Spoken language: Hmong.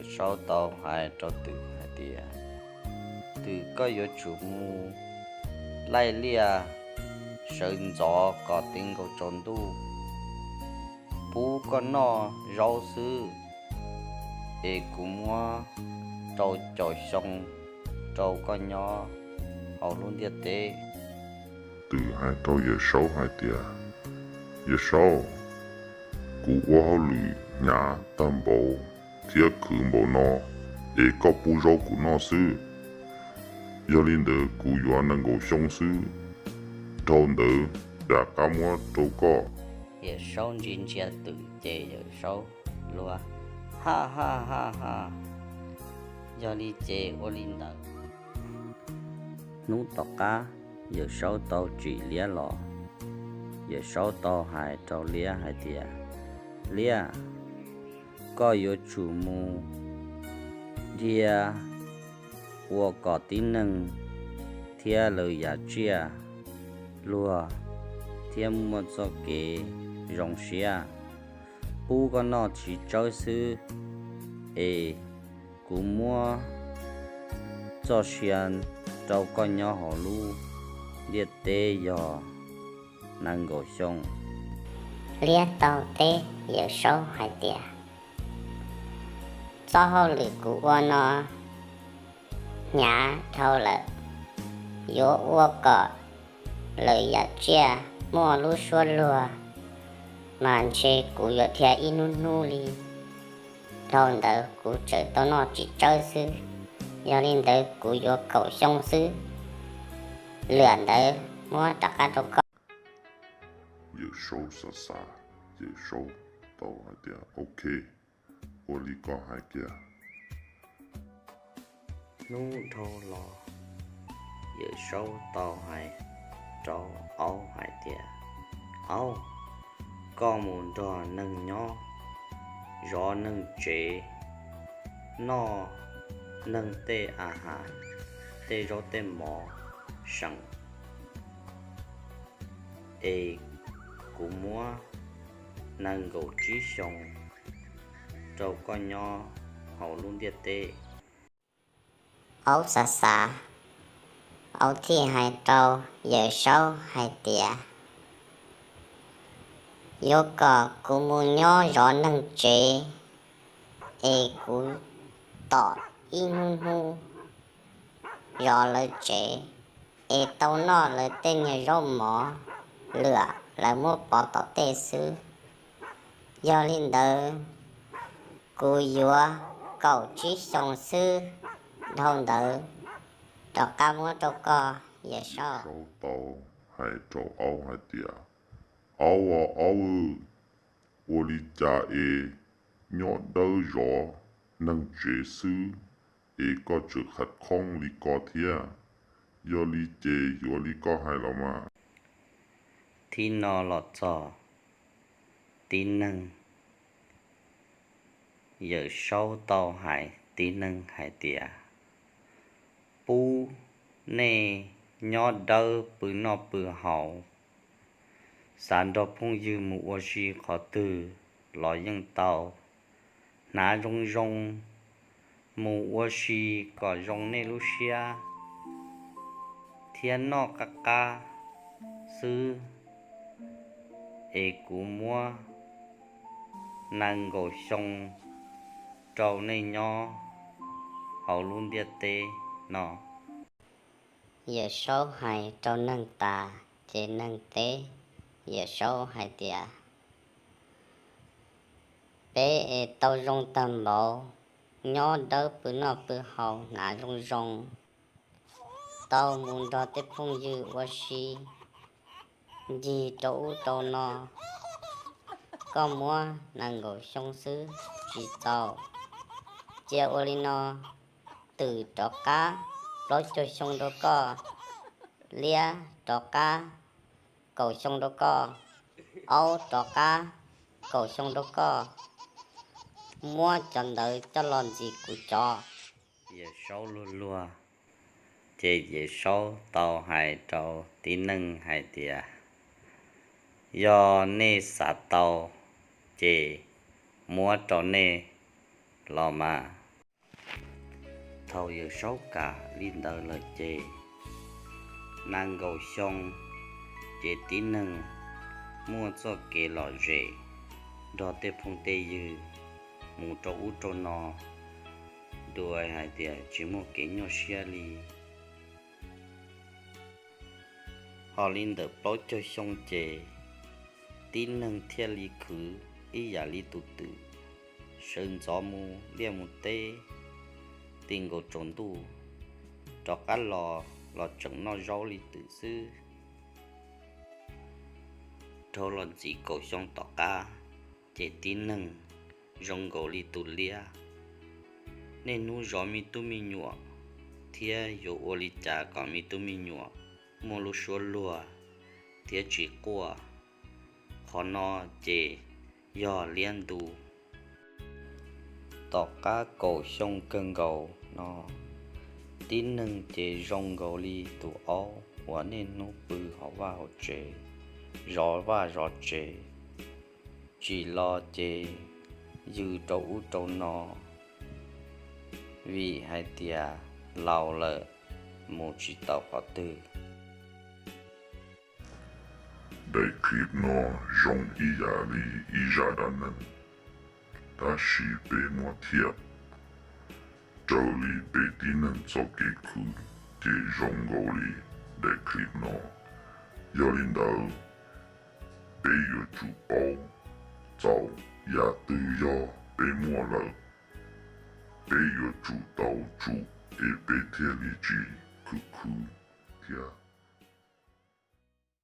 Saub tau hais rau Twm hais tias, Twm, koj yuav tsum mus laij liaj sawv ntxov kom ti nkaus tsaus ntuj, pub koj noj zaub xwb, es kuv muab rau caum xyoo rau koj nyob hauv lub ntiaj teb. Twm hais rau Yawm Saub hais tias, Yawm Saub, kuv ua hauj lwm hnyav tag npaum thiab khwv npaum no, es koj pub zaub kuv noj xwb. Yog li ntawd kuv yuav nees nkaum xyoo xwb, dhau ntawd rov qab muab rau koj. Yawm Saub ntsia ntsia Twm ces Yawm Saub luag, Ha ha ha ha, yog li ces ua li ntawd. Hnub tom qab Yawm Saub tau tsim liab los, Yawm Saub tau hais rau liab hais tias, Liab, koj yuav tsum mus dhia ua kom tib neeg thiab lawv yav tsiaj luag thiab muaj txoj kev zoo siab, pub koj noj txiv tsawb xwb, es kuv muab txoj sia rau koj nyob hauv lub ntiaj teb yog nees nkaum xyoo. Liab tau teb Yawm Saub hais tias, Txoj hauj lwm kuv ua no hnyav dhau lawm, yuav ua kom lawv yav tsiaj muaj lub suab luag, mas ntshe kuv yuav dhia ib hnub hnub li. Dhau ntawd kuv tseem tau noj txiv tsawb xwb. Yog li ntawd kuv yuav kaum xyoo xwb, lwm ntawd muab rov qab rau koj. Yawm Saub xav xav, Yawm Saub tau hais tias, Ok, ua li koj hais kiag. Hnub dhau los, Yawm Saub tau hais rau Aub hais tias, Aub, koj mus nrog neeg nyob, zov neeg tsev, noj neeg tej a has, tej zaub tej mov seem, es kuv muab nees nkaum tsib xyoo rau koj nyob hauv lub ntiaj teb. Aub xav xav, Aub thiaj hais rau Yawm Saub hais tias, Yuav kom kuv mus nyob zov neeg tsev, es kuv tom ib hnub hnub zov lawv tsev, es tau noj lawv tej niag zaub mov lwm lawv muab pov tom tej xwb. Yog li ntawd, kuv yuav kaum tsib xyoo xwb, dhau ntawd rov qab muab rau koj, Yawm Saub. Saub tau hais rau Aub hais tias, Aub, Aub, ua li cas es nyob dawb zov neeg tsev xwb, es koj tseem khav khoob li ko thiab? Yog li ces yuav li koj hais los mas. Thib no los txog tib neeg, Yawm Saub tau hais tib neeg hais tias, Pub nej nyob dawb pw noj pw haus, xav nrog phooj ywg mus ua si qhov twg los yeej tau. Hnav zoo zoo mus ua si kom zoo nej lub siab thiab noj qab qab xwb, es kuv muab nees nkaum xyoo rau nej nyob hauv lub ntiaj teb no. Yawm Saub hais rau neeg tas ces neeg teb Yawm Saub hais tias, Peb es tau zoo tag npaum, nyob dawb pw noj pw haus hnav zoo zoo, tau mus nrog tej phooj ywg ua si ncig rau ub rau no. Koj muab nees nkaum xyoo xwb tsis txaus, cia ua li no, Twm rov qab plaub caug xyoo rau koj, Liab rov qab kaum xyoo rau koj, Aub rov qab kaum xyoo rau koj. Muab cov ntawd coj los ntxim kuv cov. Yawm Saub luag luag, ces Yawm Saub tau hais rau tib neeg hais tias, Yog nej xav tau, ces muab rau nej los mas. Thaum Yawm Saub kam li ntawd lawm ces nees nkaum xyoo, ces tib neeg muaj txoj kev lom zem nrog tej phooj tej ywg mus rau ub rau no, dua hais tias tsis muaj kev nyuaj siab li. Ho li ntawm plaub caug xyoo ces tib neeg thiaj li khwv ib yam li tus twm, sawv ntxov mus liaj mus teb ti nkaus tsaus ntuj, rov qab los los tseem noj zaub li twm xwb. Dhau los ntxiv kaum xyoo tom qab, ces tib neeg zoo nkaus li tus liab, niaj hnub zov me tub me nyuam, thiab yuav ua li cas kom me tub me nyuam muaj lub suab luag thiab tsis quaj. Qhov no ces yog liab ntu. Tom qab kaum xyoo kawg nkaus no, tib neeg ces zoo nkaus li tus aub uas niaj hnub pw hauv vaj hauv tsev, zov vaj zov tsev, tsim los ces yws rau ub rau no, vim hais tias laus lawm, mus tsis tau qhov twg. Daim clip no zoo ib yam li ib zaj dab neeg, tab sis peb muab thiaj raws li peb tib neeg txoj kev khwv, ces zoo nkaus li daim clip no. Yog li ntawd, peb yuav tsum paub txaus, yam twg yog peb muaj lawm, peb yuav tsum tau tsum, es peb thiaj li tsis khwv khwv thiab.